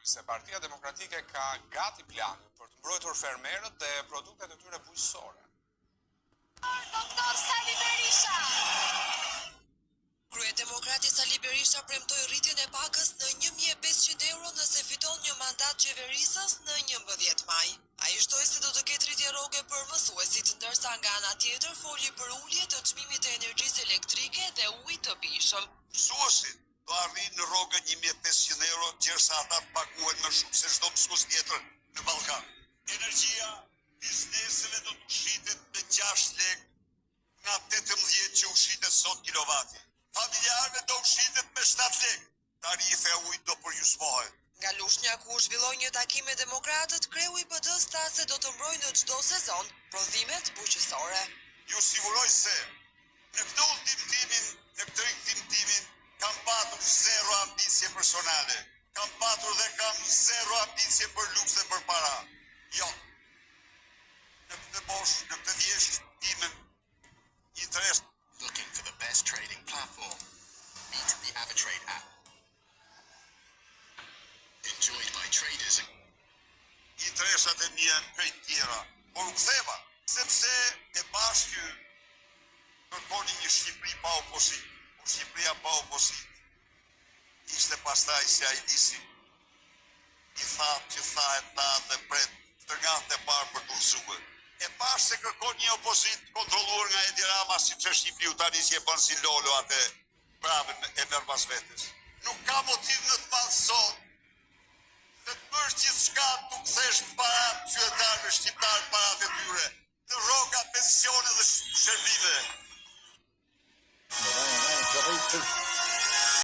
njoftoi se Partia Demokratike ka gati planin për të mbrojtur fermerët dhe produktet e tyre bujqësore. Doktor Sali Berisha! Kryedemokrati Sali Berisha premtoi rritjen e pagës në 1500 euro nëse fiton një mandat qeverisës në 11 maj. Ai shtoi se do të ketë rritje rroge për mësuesit, ndërsa nga ana tjetër foli për ulje të çmimit të energjisë elektrike dhe ujit të pijshëm. Mësuesit do arrijnë në rrogën 1500 euro, gjersa ata të paguhen më shumë se çdo mësues tjetër në Ballkan. Energjia bizneseve do të shitet me 6 lek nga 18 që u shitet sot kilovati. Familjarëve do u shitet me 7 lek. Tarife e ujit do përgjysmohet. Nga Lushnja ku u zhvilloi një takim me demokratët, kreu i PD-s tha se do të mbrojë në çdo sezon prodhimet bujqësore. Ju siguroj se në këtë udhëtim timin, në këtë rikthim timin, kam patur zero ambicie personale. Kam patur dhe kam zero ambicie për luks dhe për para. Jo. Në këtë moshë, në këtë vjeshtë timen, interes Looking for the best trading platform? Meet the AvaTrade app. Enjoyed by traders and interesat e mia janë krejt tjera. Por u ktheva, sepse e pash që kërkoni një Shqipëri pa opozitë. Por Shqipëria pa opozitë ishte pastaj si ai lisi i tha që tha e tha dhe pret shtrëngatën e parë për të rrëzuar. E pash se kërkon një opozitë kontrolluar nga Edi Rama siç është Shqipëriu tani që e bën si Lolo atë bravën e merr pas vetes. Nuk ka motiv më të madh sot të të bësh gjithçka t'u kthesh parat qytetarëve shqiptar parat e tyre, në rroga, pensione dhe shërbime.